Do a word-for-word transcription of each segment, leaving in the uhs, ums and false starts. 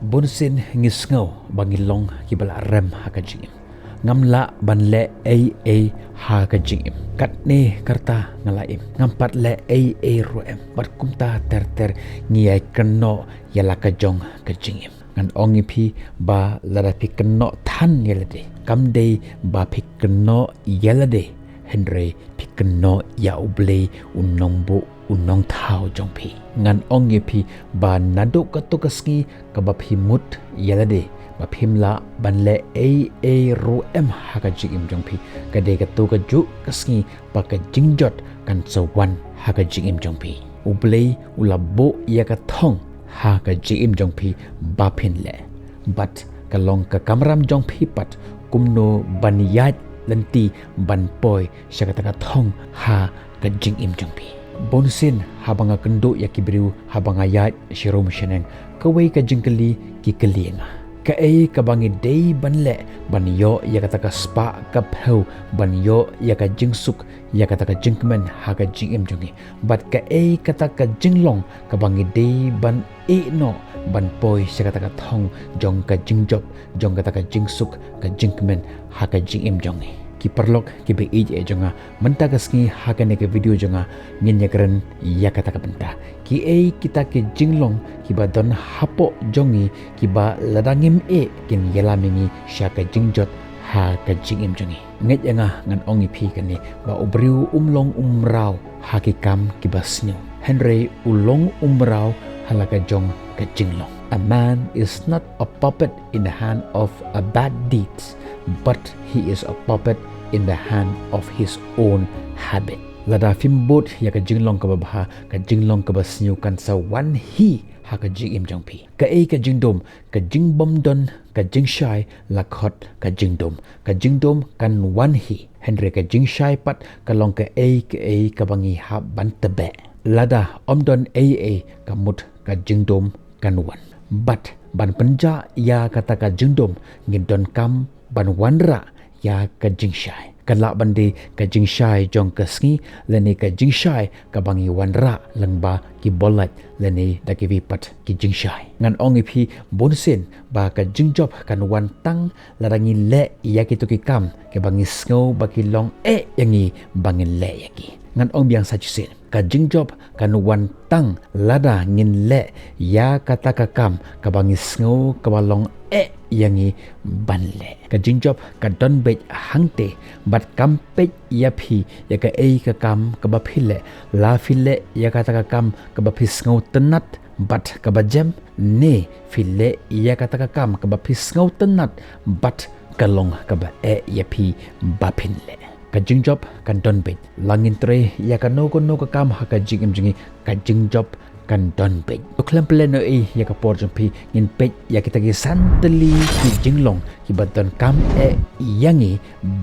Bunsien ngi sngew ba ngi long kiba la rem ha ka jingim. Ngam lah ban leh ei ei ha ka jingim. Katne ka rta nga la im. Ngam pat leh ei ei ruh em. Bad kumta ter ter ngi ïai kynnoh ïa la ka jong ka jingim. Ngan ong ïa phi ba lada phi kynnoh than ïa lade, kam dei ba phi kynnoh ïa lade, hynrei phi kynnoh ïa U Blei, U Nongbuh, U Nongthaw jong phi. Ngan ong ïa phi ba naduh kato ka sngi kaba phi mut ïa lade ba phim lah ban leh ei ei ruh em ha ka jingim jong phi, ka dei kato kajuh ka sngi ba ka jingjot kan sa wan ha ka jingim jong phi. U Blei u la buh ïa ka thong ha ka jingim jong phi ba phin leh. Bad ka long ka kamram jong phi pat kumno ban ïaid lynti ban poi sha kata ka thong ha ka jingim jong phi. Bunsien haba nga kynduh ïa ki briew, haba nga ïaid sharum shaneng, kawei ka jingkylli ki kylli ïa nga, kaei kaba ngi dei ban leh ban ïoh ïa kata ka spah ka phew, ban ïoh ïa ka jingsuk, ïa kata ka jingkmen ha ka jingim jong ngi? Bad kaei kata ka jinglong kaba ngi dei ban ïeh noh ban poi sha kata ka thong jong ka jingjop, jong kata ka jingsuk, ka jingkmen ha ka jingim jong ngi? Ki paralok kiba ïeit eh jong nga, mynta ka sngi ha kane ka video jong nga ngin ïakren ïa kata ka bynta. Kiei kita ki jinglong kiba don hapoh jong ngi kiba lada ngim ïeh kin ïalam ïa ngi sha ka jingjot ha ka jingim jong ngi? Ngeit ïa nga, ngan ong ïa phi kane, ba u briew um long u mraw ha ki kam kiba sniew, hynrei u long u mraw ha la ka jong ka jinglong. A man is not a puppet in the hand of a bad deeds, but he is a puppet in the hand of his own habit. Lada phim bud ïa ka jinglong kaba bha, ka jinglong kaba sniew kan sa wan hi ha ka jingim jong phi. Kaei ka jingdum? Ka jingbymdon ka jingshai la khot ka jingdum. Ka jingdum kan wan hi, hynrei ka jingshai pat ka long kaei kaei kaba ngi hap ban tbeh. Lada ym don ei ei, ka mut ka jingdum kan wan. Bad ban pynjah ïa kata ka jingdum, ngi donkam ban wanrah ïa ka jingshai. Kan lah ban dei ka jingshai jong ka sngi, lane ka jingshai kaba ngi wanrah lyngba ki bor lait lane da kiwei pat ki jingshai. Ngan ong ïa phi, bunsien ba ka jingjop kan wan tang lada ngi leh ïa kito ki kam kiba ngi sngew ba ki long eh ïa ngi ba ngin leh ïa ki. Ngan ong biang sa shisien, ka jingjop kan wan tang lada ngin leh ïa kata ka kam kaba ngi sngew kaba long eh ïa ngi ban leh. Ka jingjop ka don beit hangtei, bad kam peit ïa phi ïa kaei ka kam kaba phi leh. La phi leh ïa kata ka kam kaba phi sngewtynnat bad kaba jem, ne phi leh ïa kata ka kam kaba phi sngewtynnat bad ka long kaba eh ïa phi ba phin leh. Ka jingjop kan don beit. La ngin trei ïa kano kano ka kam ha ka jingim jong ngi, ka jingjop kan don beit. To khlem pynlehnohei ïa ka por jong phi, ngin peit ïa kita ki san tylli ki jinglong kiba donkam eh ïa ngi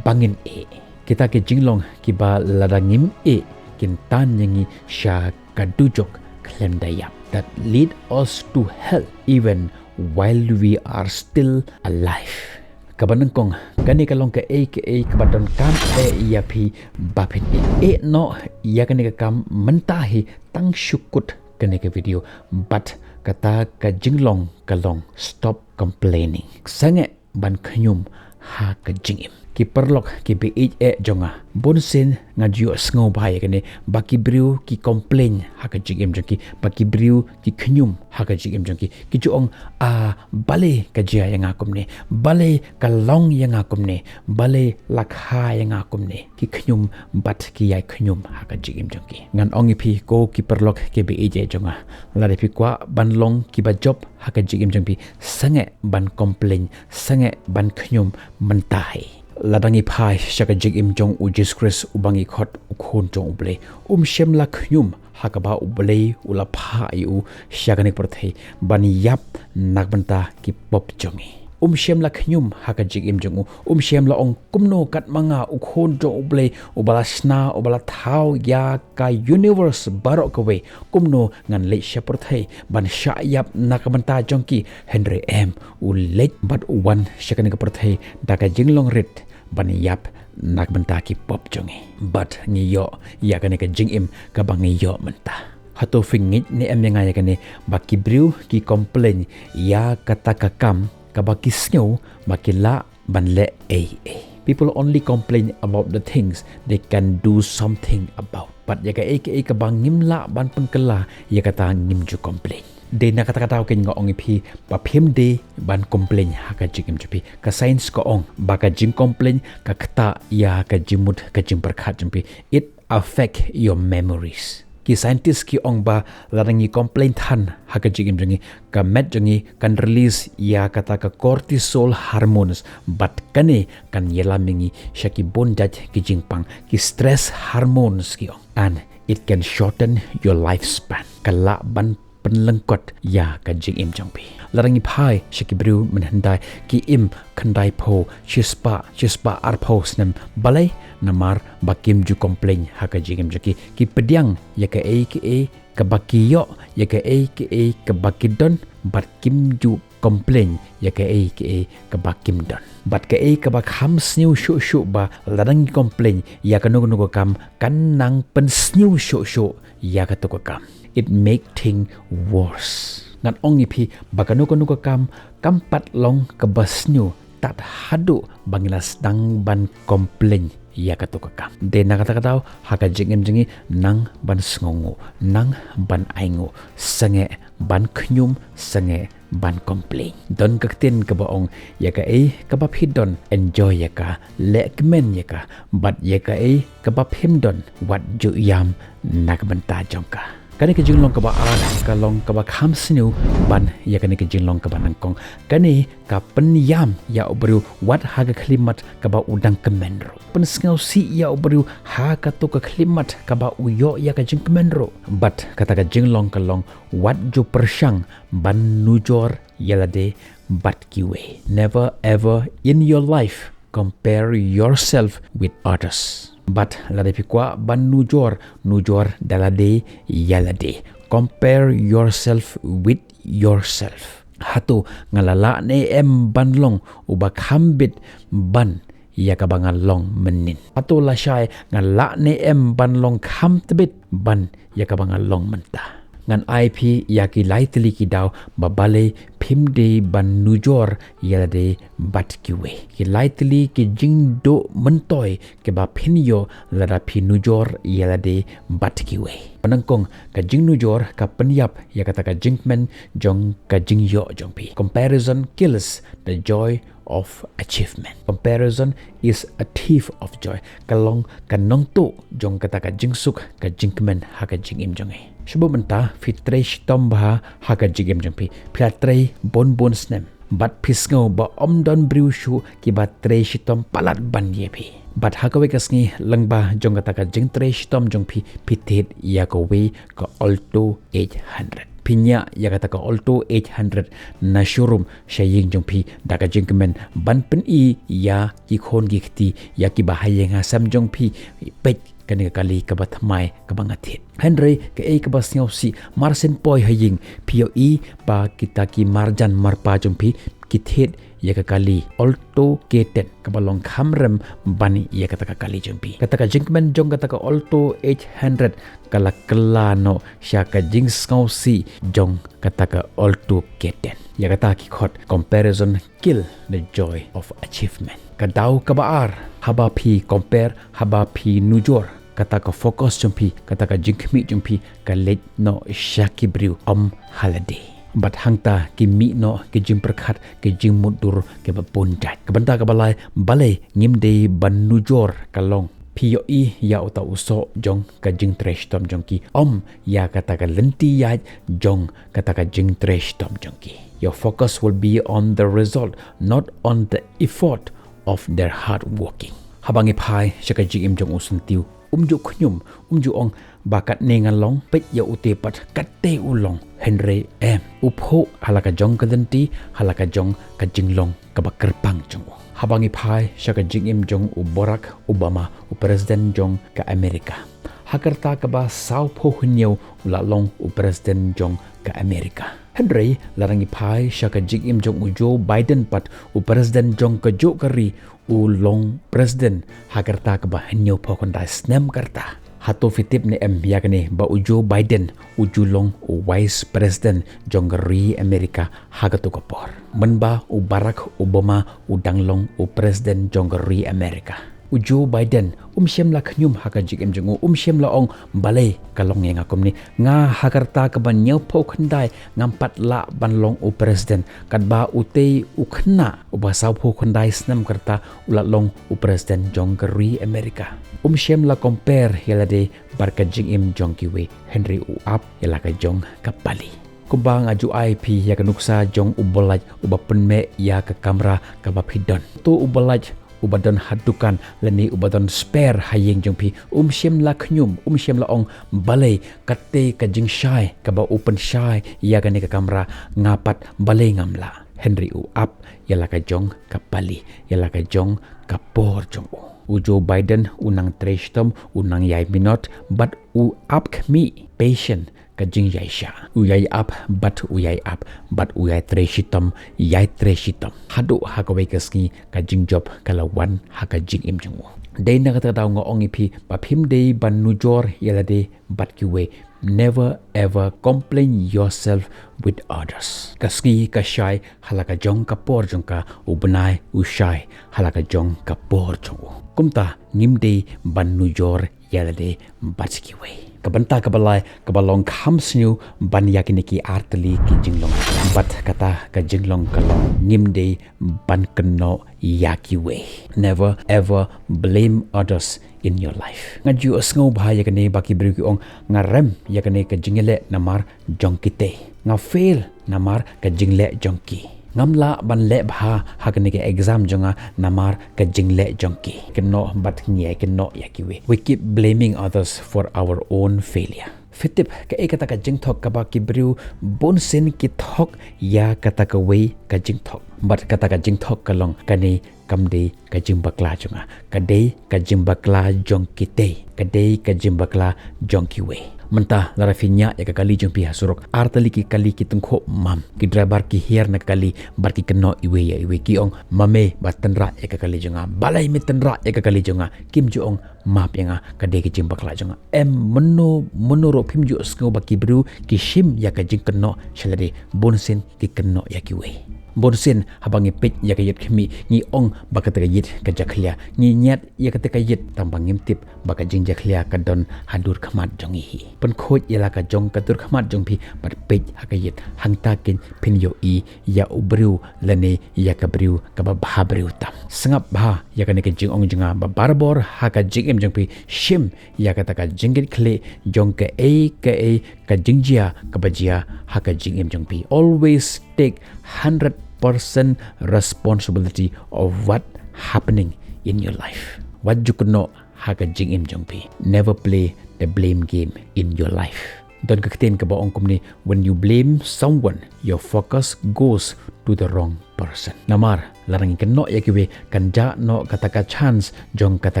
ba ngin ïeh. Kita ki jinglong kiba lada ngim ïeh kin tan ïa ngi sha ka dujok khlem da ïap, that lead us to hell even while we are still alive. Kaba nyngkong, kane ka long kaei kaei kaba donkam eh ïa phi ba phin ïeh. Ïeh noh ïa kane ka kam mynta hi, tang shu kut kane ka video. Bad kata ka jinglong ka long stop complaining. Sangeh ban khñium ha ka jingim. Ki paralok kiba ïeit eh jong nga, bunsien nga ju ïohsngew bha ïa kane, ba ki briew ki complain ha ka jingim jong ki, ba ki briew ki khñium ha ka jingim jong ki. Ki ju ong, ah, balei ka jia ïa nga kumne, balei ka long ïa nga kumne, balei la kha ïa nga kumne. Ki khñium bad ki ïai khñium ha ka jingim jong ki. Ngan ong ïa phi, ko ki paralok kiba ïeit eh jong nga, lada phi kwah ban long kiba jop ha ka jingim jong phi, sangeh ban complain, sangeh ban khñium mynta hi. Lada ngi phai sha ka jingim jong U Jisu Khrist uba ngi khot U Khun jong U Blei, um shym la khñium ha kaba U Blei u la phah ïa u sha kane ka pyrthei ban ïap na ka bynta ki pop jong ngi. Um shym la khñium ha ka jingim jong u, um shym la ong, kumno kat ma nga, U Khun jong U Blei uba la shna, uba la thaw ïa ka universe baroh kawei, kumno ngan leit sha pyrthei ban shah ïap na ka bynta jong ki? Hynrei em, u leit bad u wan sha kane ka pyrthei da ka jinglong rit ban ïap na ka bynta ki pop jong ngi. Bad ngi ïoh ïa kane ka jingim kaba ngi ïoh mynta. Hato phi ngeit ne em ïa nga ïa kane, ba ki briew ki complain ïa kata ka kam kaba ki sngew ba ki lah ban leh ei ei. People only complain about the things they can do something about. Bad ïa kaei kaei kaba ngim lah ban pynkylla, ïa kata ngim ju complain. Dei na kata ka daw keiñ nga ong ïa phi ba phim dei ban complain ha ka jingim jong phi. Ka science ka ong ba ka jingcomplain ka ktah ïa ka jingmut ka jingpyrkhat jong phi. It affect your memories. Ki scientist ki ong ba lada ngi complain than ha ka jingim jong ngi, ka met jong ngi kan release ïa kata ka cortisol hormones, bad kane kan ïalam ïa ngi sha ki bun jait ki jingpang, ki stress hormones ki ong. And it can shorten your lifespan. Ka lah ban pynlyngkot ïa ka jingim jong phi. Lada ngi phai sha ki briew mynhyndai, ki im khyndai phew, shispah, shispah arphew snem, balei? Namar ba kim ju complain ha ka jingim jong ki. Ki pdiang ïa kaei kaei kaba ki ïoh, ïa kaei kaei kaba ki don, bad kim ju complain ïa kaei kaei kaba kim don. Bad kaei kaba kham sniew shuh shuh ba lada ngi complain ïa kano kano ka kam, kan nang pynsniew shuh shuh ïa kato ka kam. It make thing worse. Ngan ong ïa phi ba kano kano ka kam kam pat long kaba sniew tad haduh ba ngi la sdang ban complain ïa kato ka kam. Dei na kata ka daw ha ka jingim jong ngi, nang ban sngewnguh, nang ban ainguh, sangeh ban khñium, sangeh ban complain. Don ka ktien kaba ong, ïa kaei kaba phi don, enjoy ïa ka, leh kmen ïa ka, bad ïa kaei kaba phim don, wat ju ïam na ka bynta jong ka. Kane ka jinglong kaba ar ka long kaba kham sniew ban ïa kane ka jinglong kaba nyngkong. Kane ka pynïam ïa u briew wat ha ka khyllipmat kaba u dang kmen ruh. Pynsngewsih ïa u briew ha kato ka khyllipmat kaba u ïoh ïa ka jingkmen ruh. Bad kata ka jinglong ka long, wat ju pyrshang ban nujor ïa lade bad kiwei. Never ever in your life compare yourself with others. Bad lada phi kwah ban nujor, nujor da lade ïa lade. Compare yourself with yourself. Hato nga la lah ne em ban long uba kham bit ban ïa kaba nga long mynnin? Hato lashai nga lah ne em ban long kham tbit ban ïa kaba nga long mynta? Ngan ai phi ïa ki lai tylli ki daw ba balei phim dei ban nujor ïa lade bad kiwei. Ki lai tylli ki jingduh myntoi kiba phin ïoh lada phi nujor ïa lade bad kiwei. Ba nyngkong, ka jingnujor ka pynïap ïa kata ka jingkmen jong ka jingïoh jong phi. Comparison kills the joy of achievement. Comparison is a thief of joy. Ka long ka nongtuh jong kata ka jingsuk, ka jingkmen ha ka jingim jong ngi. Shu bun mynta phi trei shitom bha ha ka jingim jong phi. Phi la trei bun bun snem. Bad phi sngew ba ym don briew shuh kiba trei shitom palat ban ïa phi. Bad ha kawei ka sngi lyngba jong kata ka jingtrei shitom jong phi, phi thied ïa kawei ka Alto eight hundred. Phi ñiah ïa kata ka Alto eight hundred na showroom sha ïing jong phi da ka jingkmen ban pyni ïa ki khun ki kti, ïa kiba ha ïing ha sem jong phi, peit kane ka kali kaba thymmai kaba nga thied. Hynrei kaei kaba sngewsih, mar shen poi ha ïing phi ïohi ba kita ki marjan marpa jong phi ki thied ïa ka kali Alto K ten kaba long kham rem ban ïa kata ka kali jong phi. Kata ka jingkmen jong kata ka Alto eight hundred ka la kylla noh sha ka jingsngewsih jong kata ka Alto K ten. Ïa kata ki khot comparison kill the joy of achievement. Ka daw kaba ar, haba phi compare, haba phi nujor, kata ka focus jong phi, kata ka jingkhmih jong phi ka leit noh sha ki briew, ym ha lade. Bad hangta ki mih noh ki jingpyrkhat, ki jingmutdur kiba bun jait. Ka bynta kaba lai, balei ngim dei ban nujor, ka long phi ïohi ïa uta u soh jong ka jingtrei shitom jong ki, ym ïa kata ka lynti ïaid jong kata ka jingtrei shitom jong ki. Your focus will be on the result, not on the effort of their hard working. Haba ngi phai sha ka jingim jong u syntiew, um ju khñium, um ju ong ba katne nga long, peit ïa ute pat katte u long. Hynrei em, u phuh ha la ka jong ka lynti, ha la ka jong ka jinglong kaba kyrpang jong u. Haba ngi phai sha ka jingim jong u Barack Obama, u president jong ka Amerika. Ha ka rta kaba sawphew hynñiew u la long u president jong ka Amerika. Hynrei lada ngi phai sha ka jingim jong u Joe Biden pat, u president jong kajuh ka ri, u long president ha ka rta kaba hynñiewphew khyndai snem ka rta. Hato phi tip ne em ïa kane ba u Joe Biden u ju long u Vice President jong ka ri America ha kato ka por, mynba u Barack Obama u dang long u President jong ka ri America? U Joe Biden um shym la khñium ha ka jingim jong u, um shym la ong, balei ka long ïa nga kumne. Nga ha ka rta kaba hynñiewphew khyndai ngam pat lah ban long u President, katba utei u khynnah uba sawphew khyndai snem ka rta u la long u President jong ka ri America. Um shym la compare ïa lade bad ka jingim jong kiwei, hynrei u ap ïa la ka jong ka pali. Kumba nga ju ai phi ïa ka nuksa jong u Blake uba pynmeh ïa ka kamra kaba phi don. To u Blake uba don ha dukan lane uba don spare ha ïing jong phi, um shym la khñium, um shym la ong, balei katei ka jingshai kaba u pynshai ïa kane ka kamra, nga pat balei ngam lah. Hynrei u ap ïa la ka jong ka pali, ïa la ka jong ka por jong u. U Joe Biden u nang trei shitom, u nang ïai minot, bad u ap khmih, patient, ka jingïaishah. U ïai ap bad u ïai ap bad u ïai trei shitom, ïai trei shitom haduh ha kawei ka sngi ka jingjop ka la wan ha ka jingim jong u. Dei na kata ka daw nga ong ïa phi ba phim dei ban nujor ïa lade bad kiwei. Never ever complain yourself with others. Ka sngi ka shai ha la ka jong ka por jong ka, u bnai u shai ha la ka jong ka por jong u. Kumta ngim dei ban nujor ïa lade bad kiwei. Ka bynta kaba lai kaba long kham sniew ban ïa kine ki artylli ki jinglong, bad kata ka jinglong ka long, ngim dei ban kynnoh ïa kiwei. Never ever blame others in your life. Nga ju sngew bha ïa kane ba ki briew ki ong, nga rem ïa kane ka jingïaleh namar jong kitei. Nga fail namar ka jingleh jong ki. Ngam lah ban leh bha ha kane ka exam jong nga namar ka jingleh jong ki. Kynnoh bad ngi ïai kynnoh ïa kiwei. We keep blaming others for our own failure. Phi tip kaei kata ka jingthok kaba ki briew bunsien ki thok ïa kata kawei ka jingthok. Bad kata ka jingthok ka long kane kam dei ka jingbakla jong nga. Ka dei ka jingbakla jong kitei. Ka dei ka jingbakla jong kiwei. Mynta lada phi ñiah ïa ka kali jong phi ha surok, artylli ki kali ki tyngkhuh mam. Ki driver ki hiar na ka kali bad ki kynnoh iwei ïa iwei, ki ong, mame, ba tynrah ïa ka kali jong nga. Balei me tynrah ïa ka kali jong nga? Kim ju ong, map ïa nga, ka dei ka jingbakla jong nga. Em, mynno mynno ruh phim ju sngew ba ki briew ki shim ïa ka jingkynnoh sha lade, bunsien ki kynnoh ïa kiwei. Bunsien haba ngi peit ïa ka ïit khmih ngi ong ba kata ka ïit ka jakhlia, ngi ñiad ïa kata ka ïit tang ba ngim tip ba ka jingjakhlia ka don ha dur khmat jong ngi hi. Pynkhuid ïa la ka jong ka dur khmat jong phi bad peit ha ka ïit, hangta keiñ phin ïohi ïa u briew lane ïa ka briew kaba bha briew tam. Sngap bha ïa kane ka jingong jong nga ba barabor ha ka jingim jong phi shim ïa kata ka jingkitkhlieh jong kaei kaei ka jingjia kaba jia ha ka jingim jong phi. Always take hundred percent responsibility of what happening in your life. Wat ju kynnoh ha ka jingim jong phi. Never play the blame game in your life. Don ka ktien kaba ong kumne, when you blame someone, your focus goes to the wrong person. Namar lada ngi kynnoh ïa kiwei kan jah noh kata ka chance jong kata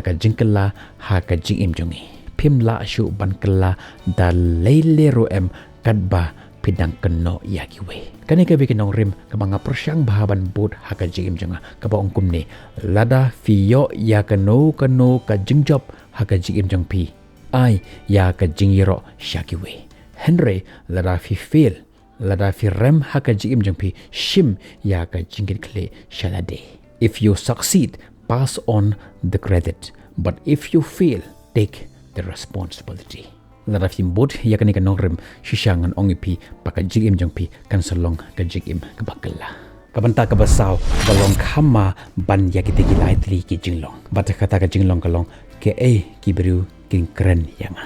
ka jingkylla ha ka jingim jong ngi. Phim lah shuh ban kylla da lei lei ruh em katba phi dang kynnoh ïa kiwei. Kane kawei ka nongrim kaba nga pyrshang bha ban bud ha ka jingim jong nga, kaba ong kumne, lada phi ïoh ïa kano kano ka jingjop ha ka jingim jong phi, ai ïa ka jingïaroh sha kiwei. Hynrei lada phi fail, lada phi rem ha ka jingim jong phi, shim ïa ka jingkitkhlieh sha lade. If you succeed, pass on the credit, but if you fail, take the responsibility. Lada phim bud ïa kane ka nongrim, shisha ngan ong ïa phi ba ka jingim jong phi kan sa long ka jingim kaba kylla. Ka bynta kaba saw ba long kham ma ban ïa kitei ki lai tylli ki jinglong. Bad kata ka jinglong ka long, kaei ki briew kin kren ïa nga.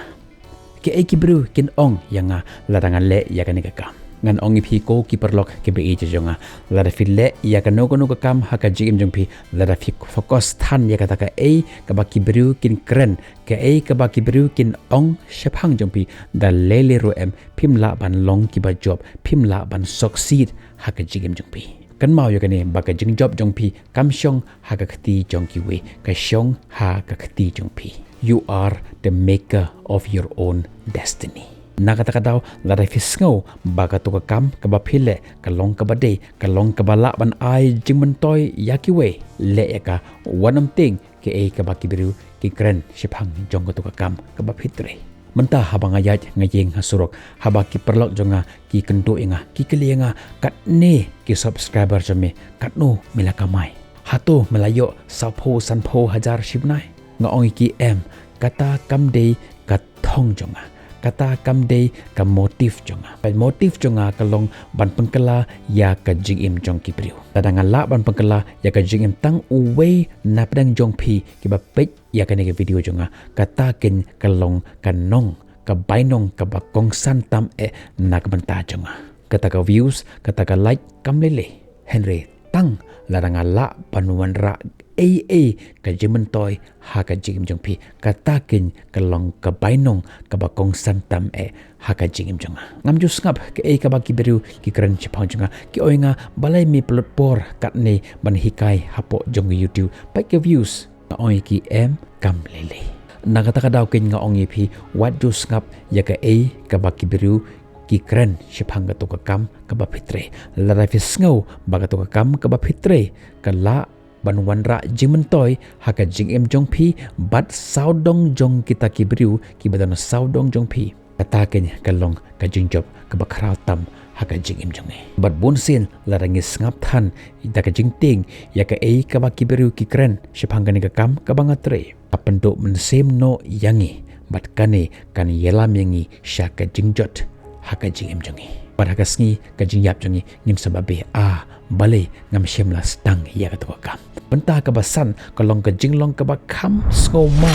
Kaei ki briew kin ong ïa nga lada nga leh ïa kane ka kam. Ngan ong ïa phi ko ki paralok kiba ïeit jong nga, lada phi leh ïa kano kano ka kam ha ka jingim jong phi, lada phi focus than ïa kata kaei kaba ki briew kin kren, kaei kaba ki briew kin ong shaphang jong phi, da lei lei ruh em phim lah ban long kiba jop, phim lah ban succeed ha ka jingim jong phi. Kynmaw ïa kane ba ka jingjop jong phi kam shong ha ka kti jong kiwei, ka shong ha ka kti jong phi. You are the maker of your own destiny. Na kata ka daw, lada phi sngew ba kato ka kam kaba phi leh ka long kaba dei, ka long kaba lah ban ai jingmyntoi ïa kiwei, leh ïa ka, wat nym tieng kaei kaba ki briew ki kren shaphang jong kato ka kam kaba phi trei. Mynta haba nga ïaid nga ïeng ha surok, haba ki paralok jong nga ki kynduh ïa nga, ki kylli ïa nga, katne ki subscriber jong me, katno me la kamai? Hato me la ïoh saphew sanphew hajar shi bnai? Nga ong ïa ki, em, kata kam dei ka thong jong nga, kata kam dei ka motive jong nga. Ka motive jong nga ka long ban pynkylla ïa ka jingim jong ki briew. Lada nga lah ban pynkylla ïa ka jingim tang uwei na pdeng jong phi kiba peit ïa kane ka video jong nga, kata kein ka long ka nong, ka bainong kaba kongsan tam eh na ka bynta jong nga. Kata ka views, kata ka like kam lei lei, hynrei tang lada nga lah ban wanrah ei ei ka jingmyntoi ha ka jingim jong phi, kata kein ka long ka bainong kaba kongsan tam eh ha ka jingim jong nga. Ngam ju sngap kaei kaba ki briew ki kren shaphang jong nga, ki ong ïa nga, balei me pynlut por katne ban hikai hapoh jong ka YouTube, peit ka views. Nga ong ïa ki, em, kam lei lei. Na kata ka daw kein nga ong ïa phi, wat ju sngap ïa kaei kaba ki briew ki kren shaphang kato ka kam kaba phi trei. Lada phi sngew ba kato ka kam kaba phi trei ka lah ban wanrah jingmyntoi ha ka jingim jong phi bad sawdong jong kita ki briew kiba don sawdong jong phi, kata kein ka long ka jingjop kaba khraw tam ha ka jingim jong ngi. Bad bunsien lada ngi sngap than da ka jingtieng ïa kaei kaba ki briew ki kren shaphang kane ka kam kaba nga trei, ka pynduh mynsiem noh ïa ngi bad kane kan ïalam ïa ngi sha ka jingjot ha ka jingim jong ngi. Bad ha ka sngi ka jingïap jong ngi ngin sa ba beh, ah, balei ngam shym la sdang ïa kato ka kam. Bynta kaba san ka long ka jinglong kaba kham sngewmar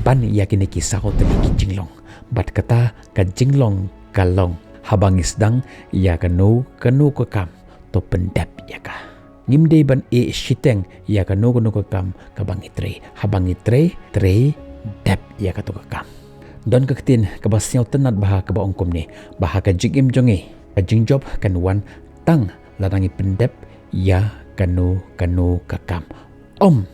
ban ïa kine ki saw tylli ki jinglong. Bad kata ka jinglong ka long, haba ngi sdang ïa kano kano ka kam, to pyndep ïa ka. Ngim dei ban ïeh shiteng ïa kano kano ka kam kaba ngi trei. Haba ngi trei, trei dep ïa kato ka kam. Don ka ktien kaba sngewtynnad bha kaba ong kumne, ba ha ka jingim jong ngi ka jingjop kan wan tang lada ngi pyndep ïa kano kano ka kam. Ym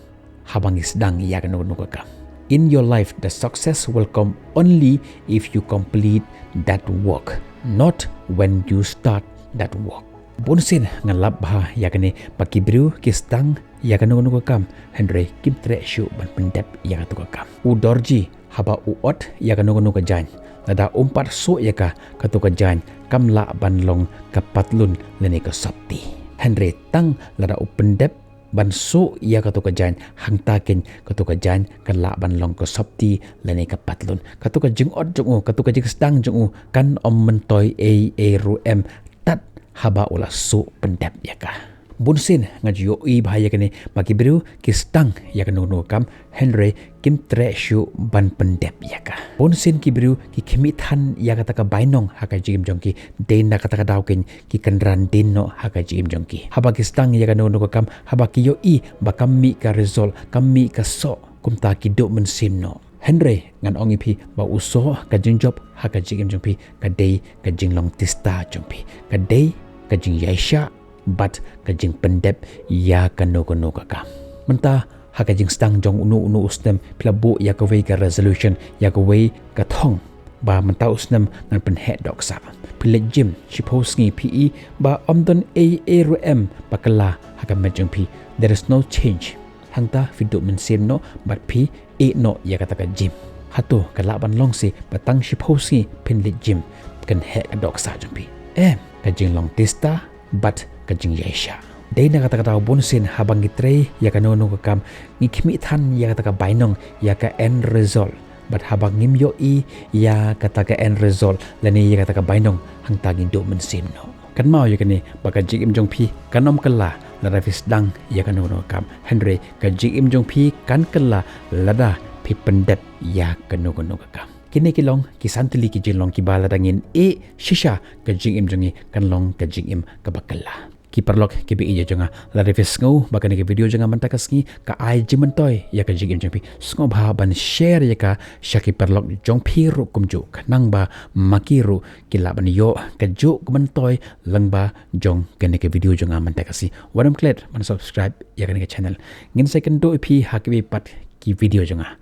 haba ngi sdang ïa kano kano ka kam. In your life, the success will come only if you complete that work, not when you start that work. Bunsien nga lap bha ïa kane, ba ki briew ki sdang ïa kano kano ka kam, hynrei kim treh shuh ban pyndep ïa kato ka kam. U dorji haba u ot ïa kano kano ka jaiñ, lada um pat suh ïa ka, kato ka jaiñ kam lah ban long ka patlun lane ka sopti. Hynrei tang lada u pyndep ban suh ïa kato ka jaiñ, hangta kein kato ka jaiñ ka lah ban long ka sopti lane ka patlun. Kato ka jingot jong u, kato ka jingsdang jong u kan ym myntoi ei ei ruh em tad haba u la suh pyndep ïa ka. Bunsien nga ju ïohi bha ïa kane, ba ki briew ki sdang ïa kano kano ka kam, hynrei kim treh shuh ban pyndep ïa ka. Bunsien ki briew ki khmih than ïa kata ka bainong ha ka jingim jong ki, dei na kata ka daw kein ki kynran dien noh ha ka jingim jong ki. Haba ki sdang ïa kano kano ka kam, haba ki ïohi ba kam mih ka result, kam mih ka soh, kumta ki duh mynsiem noh. Hynrei ngan ong ïa phi ba u soh, ka jingjop ha ka jingim jong phi ka dei ka jinglong tista jong phi, ka dei ka jingïaishah bad ka jingpyndep ïa kano kano ka kam. Mynta ha ka jingsdang jong uno uno u snem phi la buh ïa kawei ka resolution, ïa kawei ka thong, ba mynta u snem ngan pynheh dohksah. Phi leit gym shiphew sngi, phi i ba ym don ei ei ruh em ba kylla ha ka met jong phi. There is no change. Hangta phi duh mynsiem noh bad phi ïeh noh ïa kata ka gym. Hato ka lah ban long seh ba tang shiphew sngi phin leit gym, phin heh ka dohksah jong phi? Em, ka jinglong tista bad ka jingïaishah. Dei na kata ka daw bunsien haba ngi trei ïa kano kano ka kam, ngi khmih than ïa kata ka bainong, ïa ka end result. Bad haba ngim ïohi ïa kata ka end result lane ïa kata ka bainong, hangta ngi duh mynsiem noh. Kynmaw ïa kane, ba ka jingim jong phi kan ym kylla lada phi sdang ïa kano kano ka kam, hynrei ka jingim jong phi kan kylla lada phi pyndep ïa kano kano ka kam. Kine ki long ki san tylli ki jinglong kiba lada ngin ïeh shisha, ka jingim jong ngi kan long ka jingim kaba kylla. Ki paralok kiba ïeit jong nga, lada phi sngew ba kane ka video jong nga mynta ka sngi ka ai jingmyntoi ïa ka jingim jong phi, sngewbha ban share ïa ka sha ki paralok jong phi ruh kumjuh, khnang ba ma ki ruh ki lah ban ïoh kajuh ka myntoi lyngba jong kane ka video jong nga mynta ka sngi. Wat nym klet ban subscribe ïa kane ka channel. Ngin sa ïakynduh ïa phi ha kiwei pat ki video jong nga.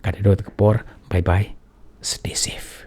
Katto katne ka por, bye bye. Stay safe.